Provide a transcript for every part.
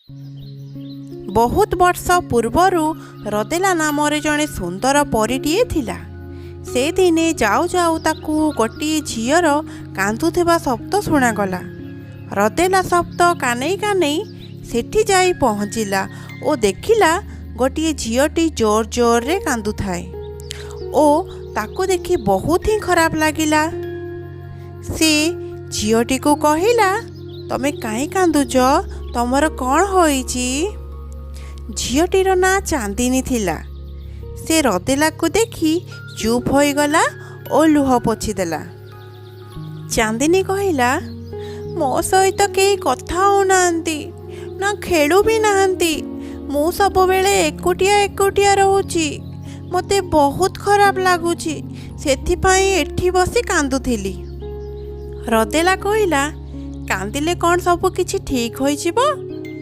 ବହୁତ ବର୍ଷ ପୂର୍ବରୁ ରଦେଲା ନାମରେ ଜଣେ ସୁନ୍ଦର ପରୀଟିଏ ଥିଲା। ସେ ଦିନେ ଯାଉ ଯାଉ ତାକୁ ଗୋଟିଏ ଝିଅର କାନ୍ଦୁଥିବା ଶବ୍ଦ ଶୁଣାଗଲା। ରଦେଲା ଶବ୍ଦ କାନେଇ କାନେଇ ସେଠି ଯାଇ ପହଞ୍ଚିଲା ଓ ଦେଖିଲା ଗୋଟିଏ ଝିଅଟି ଜୋର ଜୋରରେ କାନ୍ଦୁଥାଏ ଓ ତାକୁ ଦେଖି ବହୁତ ହିଁ ଖରାପ ଲାଗିଲା। ସେ ଝିଅଟିକୁ କହିଲା, ତମେ କାହିଁ କାନ୍ଦୁଛ? ତମର କ'ଣ ହୋଇଛି? ଝିଅଟିର ନାଁ ଚାନ୍ଦିନୀ ଥିଲା। ସେ ରଦେଲାକୁ ଦେଖି ଚୁପ୍ ହୋଇଗଲା ଓ ଲୁହ ପୋଛିଦେଲା। ଚାନ୍ଦିନୀ କହିଲା, ମୋ ସହିତ କେହି କଥା ହେଉନାହାନ୍ତି ନା ଖେଳୁ ବି ନାହାନ୍ତି। ମୁଁ ସବୁବେଳେ ଏକୁଟିଆ ଏକୁଟିଆ ରହୁଛି। ମୋତେ ବହୁତ ଖରାପ ଲାଗୁଛି, ସେଥିପାଇଁ ଏଠି ବସି କାନ୍ଦୁଥିଲି। ରଦେଲା କହିଲା, କାନ୍ଦିଲେ କ'ଣ ସବୁ କିଛି ଠିକ୍ ହୋଇଯିବ?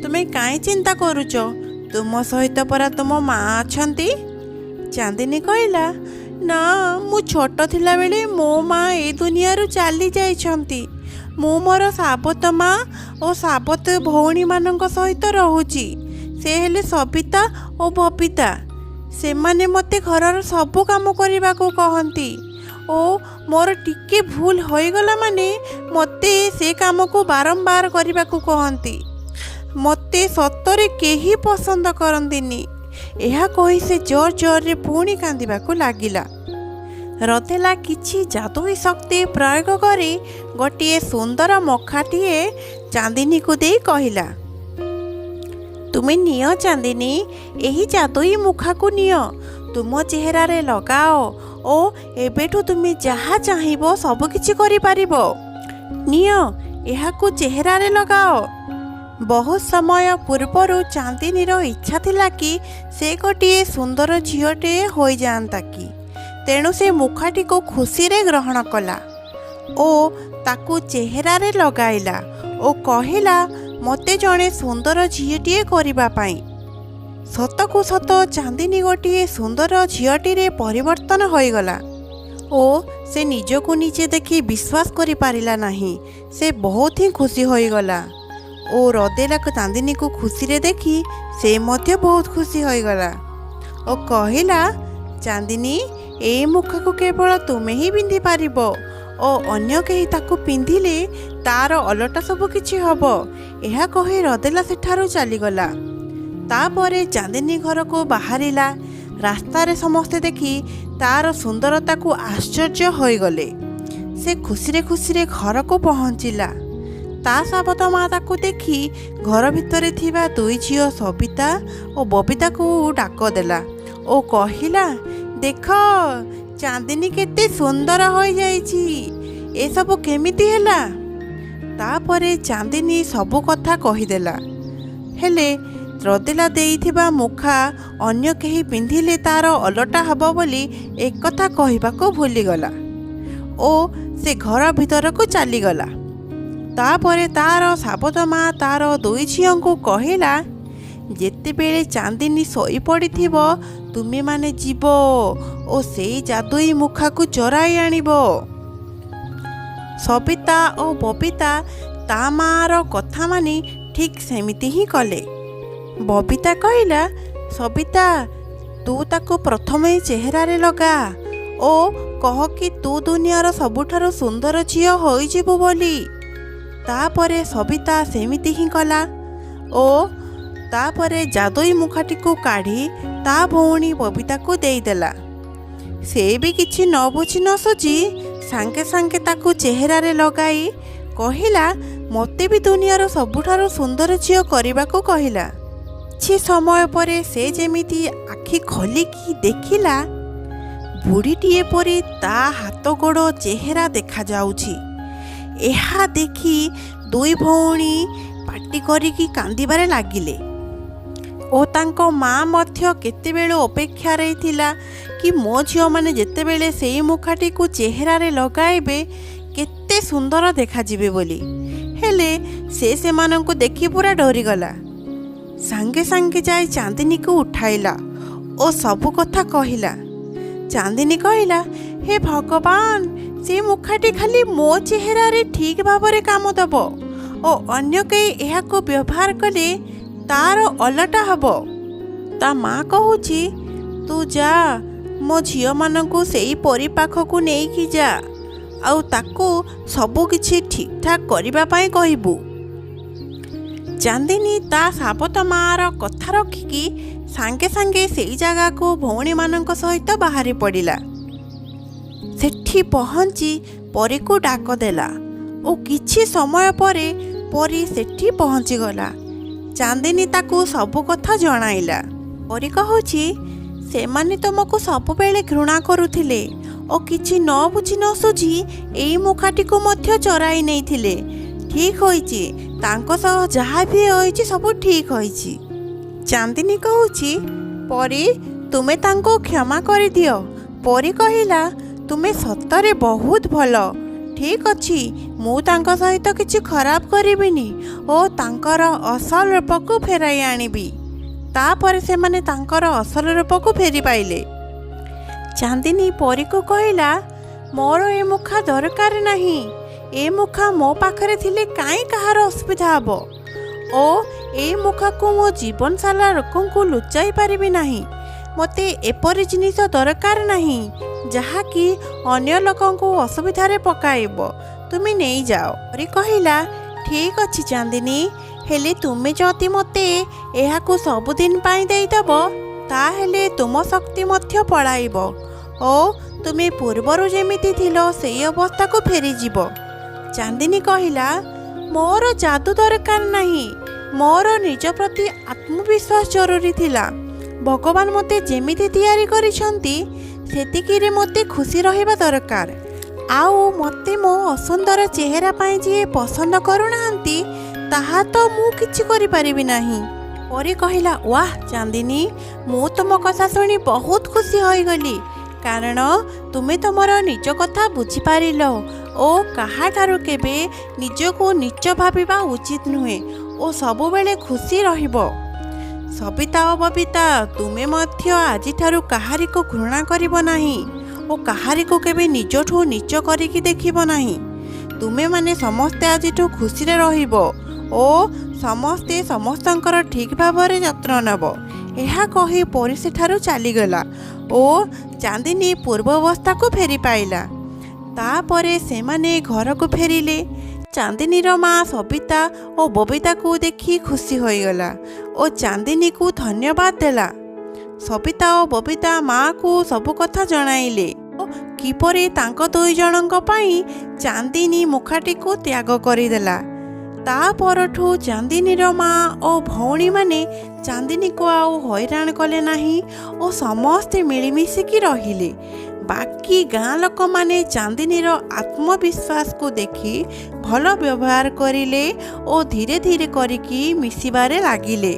ତୁମେ କାହିଁ ଚିନ୍ତା କରୁଛ? ତୁମ ସହିତ ପରା ତୁମ ମା ଅଛନ୍ତି। ଚାନ୍ଦିନୀ କହିଲା, ନା, ମୁଁ ଛୋଟ ଥିଲାବେଳେ ମୋ ମା ଏ ଦୁନିଆରୁ ଚାଲି ଯାଇଛନ୍ତି। ମୁଁ ମୋର ସାବତ ମା ଓ ସାବତ ଭଉଣୀମାନଙ୍କ ସହିତ ରହୁଛି। ସେ ହେଲେ ସବିତା ଓ ବବିତା। ସେମାନେ ମୋତେ ଘରର ସବୁ କାମ କରିବାକୁ କହନ୍ତି ଓ ମୋର ଟିକେ ଭୁଲ ହୋଇଗଲା ମାନେ ମୋତେ ସେ କାମକୁ ବାରମ୍ବାର କରିବାକୁ କହନ୍ତି। ମୋତେ ସତରେ କେହି ପସନ୍ଦ କରନ୍ତିନି। ଏହା କହି ସେ ଜୋର ଜୋରରେ ପୁଣି କାନ୍ଦିବାକୁ ଲାଗିଲା। ରଦେଲା କିଛି ଯାଦୁଇ ଶକ୍ତି ପ୍ରୟୋଗ କରି ଗୋଟିଏ ସୁନ୍ଦର ମୁଖାଟିଏ ଚାନ୍ଦିନୀକୁ ଦେଇ କହିଲା, ତୁମେ ନିଅ ଚାନ୍ଦିନୀ, ଏହି ଯାଦୁଇ ମୁଖାକୁ ନିଅ, ତୁମ ଚେହେରାରେ ଲଗାଅ ଓ ଏବେଠୁ ତୁମେ ଯାହା ଚାହିଁବ ସବୁକିଛି କରିପାରିବ। ନିଅ, ଏହାକୁ ଚେହେରାରେ ଲଗାଅ। ବହୁତ ସମୟ ପୂର୍ବରୁ ଚାନ୍ଦିନୀର ଇଚ୍ଛା ଥିଲା କି ସେ ଗୋଟିଏ ସୁନ୍ଦର ଝିଅଟିଏ ହୋଇଯାଆନ୍ତା କି। ତେଣୁ ସେ ମୁଖାଟିକୁ ଖୁସିରେ ଗ୍ରହଣ କଲା ଓ ତାକୁ ଚେହେରାରେ ଲଗାଇଲା ଓ କହିଲା, ମୋତେ ଜଣେ ସୁନ୍ଦର ଝିଅଟିଏ କରିବା ପାଇଁ। ସତକୁ ସତ ଚାନ୍ଦିନୀ ଗୋଟିଏ ସୁନ୍ଦର ଝିଅଟିରେ ପରିବର୍ତ୍ତନ ହୋଇଗଲା ଓ ସେ ନିଜକୁ ନିଜେ ଦେଖି ବିଶ୍ୱାସ କରିପାରିଲା ନାହିଁ। ସେ ବହୁତ ହିଁ ଖୁସି ହୋଇଗଲା ଓ ରଦେଲାକୁ ଚାନ୍ଦିନୀକୁ ଖୁସିରେ ଦେଖି ସେ ମଧ୍ୟ ବହୁତ ଖୁସି ହୋଇଗଲା ଓ କହିଲା, ଚାନ୍ଦିନୀ, ଏଇ ମୁଖାକୁ କେବଳ ତୁମେ ହିଁ ପିନ୍ଧିପାରିବ ଓ ଅନ୍ୟ କେହି ତାକୁ ପିନ୍ଧିଲେ ତାର ଓଲଟା ସବୁ କିଛି ହେବ। ଏହା କହି ରଦେଲା ସେଠାରୁ ଚାଲିଗଲା। ତାପରେ ଚାନ୍ଦିନୀ ଘରକୁ ବାହାରିଲା। ରାସ୍ତାରେ ସମସ୍ତେ ଦେଖି ତାର ସୁନ୍ଦରତାକୁ ଆଶ୍ଚର୍ଯ୍ୟ ହୋଇଗଲେ। ସେ ଖୁସିରେ ଖୁସିରେ ଘରକୁ ପହଞ୍ଚିଲା। ତା ସାବତ ମା ତାକୁ ଦେଖି ଘର ଭିତରେ ଥିବା ଦୁଇ ଝିଅ ସବିତା ଓ ବବିତାକୁ ଡାକ ଦେଲା ଓ କହିଲା, ଦେଖ, ଚାନ୍ଦିନୀ କେତେ ସୁନ୍ଦର ହୋଇଯାଇଛି। ଏସବୁ କେମିତି ହେଲା? ତାପରେ ଚାନ୍ଦିନୀ ସବୁ କଥା କହିଦେଲା। ହେଲେ ରଦେଲା ଦେଇଥିବା ମୁଖା ଅନ୍ୟ କେହି ପିନ୍ଧିଲେ ତାର ଓଲଟା ହେବ ବୋଲି ଏକଥା କହିବାକୁ ଭୁଲିଗଲା ଓ ସେ ଘର ଭିତରକୁ ଚାଲିଗଲା। ତାପରେ ତାର ସାବତ ମା ତାର ଦୁଇ ଝିଅଙ୍କୁ କହିଲା, ଯେତେବେଳେ ଚାନ୍ଦିନୀ ଶୋଇପଡ଼ିଥିବ ତୁମେମାନେ ଯିବ ଓ ସେଇ ଯାଦୁଇ ମୁଖାକୁ ଚୋରାଇ ଆଣିବ। ସବିତା ଓ ବବିତା ତା ମାଆର କଥା ମାନି ଠିକ୍ ସେମିତି ହିଁ କଲେ। ବବିତା କହିଲା, ସବିତା, ତୁ ତାକୁ ପ୍ରଥମେ ଚେହେରାରେ ଲଗା ଓ କହ କି ତୁ ଦୁନିଆର ସବୁଠାରୁ ସୁନ୍ଦର ଝିଅ ହୋଇଯିବୁ ବୋଲି। ତାପରେ ସବିତା ସେମିତି ହିଁ କଲା ଓ ତାପରେ ଯାଦୁଇ ମୁଖାଟିକୁ କାଢ଼ି ତା ଭଉଣୀ ବବିତାକୁ ଦେଇଦେଲା। ସେ ବି କିଛି ନ ବୁଝି ନ ସୁଝି ସାଙ୍ଗେ ସାଙ୍ଗେ ତାକୁ ଚେହେରାରେ ଲଗାଇ କହିଲା, ମୋତେ ବି ଦୁନିଆର ସବୁଠାରୁ ସୁନ୍ଦର ଝିଅ କରିବାକୁ କହିଲା। କିଛି ସମୟ ପରେ ସେ ଯେମିତି ଆଖି ଖୋଲିକି ଦେଖିଲା, ବୁଢ଼ୀଟିଏ ପରି ତା ହାତ ଗୋଡ଼ ଚେହେରା ଦେଖାଯାଉଛି। ଏହା ଦେଖି ଦୁଇ ଭଉଣୀ ପାଟି କରିକି କାନ୍ଦିବାରେ ଲାଗିଲେ ଓ ତାଙ୍କ ମା ମଧ୍ୟ କେତେବେଳୁ ଅପେକ୍ଷାରେ ଥିଲା କି ମୋ ଝିଅମାନେ ଯେତେବେଳେ ସେଇ ମୁଖାଟିକୁ ଚେହେରାରେ ଲଗାଇବେ କେତେ ସୁନ୍ଦର ଦେଖାଯିବେ ବୋଲି। ହେଲେ ସେ ସେମାନଙ୍କୁ ଦେଖି ପୁରା ଡରିଗଲା। ସାଙ୍ଗେ ସାଙ୍ଗେ ଯାଇ ଚାନ୍ଦିନୀକୁ ଉଠାଇଲା ଓ ସବୁ କଥା କହିଲା। ଚାନ୍ଦିନୀ କହିଲା, ହେ ଭଗବାନ, ସେ ମୁଖାଟି ଖାଲି ମୋ ଚେହେରାରେ ଠିକ୍ ଭାବରେ କାମ ଦେବ ଓ ଅନ୍ୟ କେହି ଏହାକୁ ବ୍ୟବହାର କଲେ ତାର ଓଲଟା ହବ। ତା ମା କହୁଛି, ତୁ ଯା, ମୋ ଝିଅମାନଙ୍କୁ ସେଇ ପରୀ ପାଖକୁ ନେଇକି ଯା ଆଉ ତାକୁ ସବୁ କିଛି ଠିକ୍ଠାକ୍ କରିବା ପାଇଁ କହିବୁ। ଚାନ୍ଦିନୀ ତା ସାବତ ମାଆର କଥା ରଖିକି ସାଙ୍ଗେ ସାଙ୍ଗେ ସେଇ ଜାଗାକୁ ଭଉଣୀମାନଙ୍କ ସହିତ ବାହାରି ପଡ଼ିଲା। ସେଠି ପହଞ୍ଚି ପରୀକୁ ଡାକ ଦେଲା ଓ କିଛି ସମୟ ପରେ ପରୀ ସେଠି ପହଞ୍ଚିଗଲା। ଚାନ୍ଦିନୀ ତାକୁ ସବୁ କଥା ଜଣାଇଲା। ପରୀ କହୁଛି, ସେମାନେ ତୁମକୁ ସବୁବେଳେ ଘୃଣା କରୁଥିଲେ ଓ କିଛି ନ ବୁଝି ନ ସୁଝି ଏଇ ମୁଖାଟିକୁ ମଧ୍ୟ ଚୋରାଇ ନେଇଥିଲେ। ଠିକ୍ ହୋଇଛି, ତାଙ୍କ ସହ ଯାହା ବି ହୋଇଛି ସବୁ ଠିକ୍ ହୋଇଛି। ଚାନ୍ଦିନୀ କହୁଛି, ପରୀ, ତୁମେ ତାଙ୍କୁ କ୍ଷମା କରିଦିଅ। ପରୀ କହିଲା, ତୁମେ ସତରେ ବହୁତ ଭଲ। ଠିକ୍ ଅଛି, ମୁଁ ତାଙ୍କ ସହିତ କିଛି ଖରାପ କରିବିନି ଓ ତାଙ୍କର ଅସଲ ରୂପକୁ ଫେରାଇ ଆଣିବି। ତାପରେ ସେମାନେ ତାଙ୍କର ଅସଲ ରୂପକୁ ଫେରି ପାଇଲେ। ଚାନ୍ଦିନୀ ପରୀକୁ କହିଲା, ମୋର ଏ ମୁଖା ଦରକାର ନାହିଁ। ଏ ମୁଖା ମୋ ପାଖରେ ଥିଲେ କାହିଁ କାହାର ଅସୁବିଧା ହେବ? ଓ ଏଇ ମୁଖାକୁ ମୋ ଜୀବନ ସାରା ଲୋକଙ୍କୁ ଲୁଚାଇ ପାରିବି ନାହିଁ। ମୋତେ ଏପରି ଜିନିଷ ଦରକାର ନାହିଁ ଯାହାକି ଅନ୍ୟ ଲୋକଙ୍କୁ ଅସୁବିଧାରେ ପକାଇବ। ତୁମେ ନେଇଯାଅ। ପରୀ କହିଲା, ଠିକ୍ ଅଛି ଚାନ୍ଦିନୀ, ହେଲେ ତୁମେ ଯଦି ମୋତେ ଏହାକୁ ସବୁଦିନ ପାଇଁ ଦେଇଦେବ, ତାହେଲେ ତୁମ ଶକ୍ତି ମଧ୍ୟ ପଳାଇବ ଓ ତୁମେ ପୂର୍ବରୁ ଯେମିତି ଥିଲ ସେଇ ଅବସ୍ଥାକୁ ଫେରିଯିବ। ଚାନ୍ଦିନୀ କହିଲା, ମୋର ଯାଦୁ ଦରକାର ନାହିଁ। ମୋର ନିଜ ପ୍ରତି ଆତ୍ମବିଶ୍ୱାସ ଜରୁରୀ ଥିଲା। ଭଗବାନ ମୋତେ ଯେମିତି ତିଆରି କରିଛନ୍ତି ସେତିକିରେ ମୋତେ ଖୁସି ରହିବା ଦରକାର। ଆଉ ମୋତେ ମୋ ଅସୁନ୍ଦର ଚେହେରା ପାଇଁ ଯିଏ ପସନ୍ଦ କରୁନାହାନ୍ତି, ତାହା ତ ମୁଁ କିଛି କରିପାରିବି ନାହିଁ। ପରୀ କହିଲା, ୱାହ ଚାନ୍ଦିନୀ, ମୁଁ ତୁମ କଥା ଶୁଣି ବହୁତ ଖୁସି ହୋଇଗଲି, କାରଣ ତୁମେ ତୁମର ନିଜ କଥା ବୁଝିପାରିଲ ଓ କାହାଠାରୁ କେବେ ନିଜକୁ ନୀଚ ଭାବିବା ଉଚିତ ନୁହେଁ ଓ ସବୁବେଳେ ଖୁସି ରହିବ। ସବିତା ଓ ବବିତା, ତୁମେ ମଧ୍ୟ ଆଜିଠାରୁ କାହାରିକୁ ଘୃଣା କରିବ ନାହିଁ ଓ କାହାରିକୁ କେବେ ନିଜଠୁ ନୀଚ କରିକି ଦେଖିବ ନାହିଁ। ତୁମେମାନେ ସମସ୍ତେ ଆଜିଠୁ ଖୁସିରେ ରହିବ ଓ ସମସ୍ତେ ସମସ୍ତଙ୍କର ଠିକ୍ ଭାବରେ ଯତ୍ନ ନେବ। ଏହା କହି ପରୀ ସେଠାରୁ ଚାଲିଗଲା ଓ ଚାନ୍ଦିନୀ ପୂର୍ବ ଅବସ୍ଥାକୁ ଫେରି ପାଇଲା। ତାପରେ ସେମାନେ ଘରକୁ ଫେରିଲେ। ଚାନ୍ଦିନୀର ମା ସବିତା ଓ ବବିତାକୁ ଦେଖି ଖୁସି ହୋଇଗଲା ଓ ଚାନ୍ଦିନୀକୁ ଧନ୍ୟବାଦ ଦେଲା। ସବିତା ଓ ବବିତା ମାଆକୁ ସବୁ କଥା ଜଣାଇଲେ ଓ କିପରି ତାଙ୍କ ଦୁଇ ଜଣଙ୍କ ପାଇଁ ଚାନ୍ଦିନୀ ମୁଖାଟିକୁ ତ୍ୟାଗ କରିଦେଲା। ତା ପରଠୁ ଚାନ୍ଦିନୀର ମା ଓ ଭଉଣୀମାନେ ଚାନ୍ଦିନୀକୁ ଆଉ ହଇରାଣ କଲେ ନାହିଁ ଓ ସମସ୍ତେ ମିଳିମିଶିକି ରହିଲେ। ବାକି ଗାଁ ଲୋକମାନେ ଚାନ୍ଦିନୀର ଆତ୍ମବିଶ୍ୱାସକୁ ଦେଖି ଭଲ ବ୍ୟବହାର କରିଲେ ଓ ଧୀରେ ଧୀରେ କରିକି ମିଶିବାରେ ଲାଗିଲେ।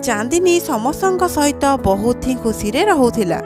ଚାନ୍ଦିନୀ ସମସ୍ତଙ୍କ ସହିତ ବହୁତ ହିଁ ଖୁସିରେ ରହୁଥିଲା।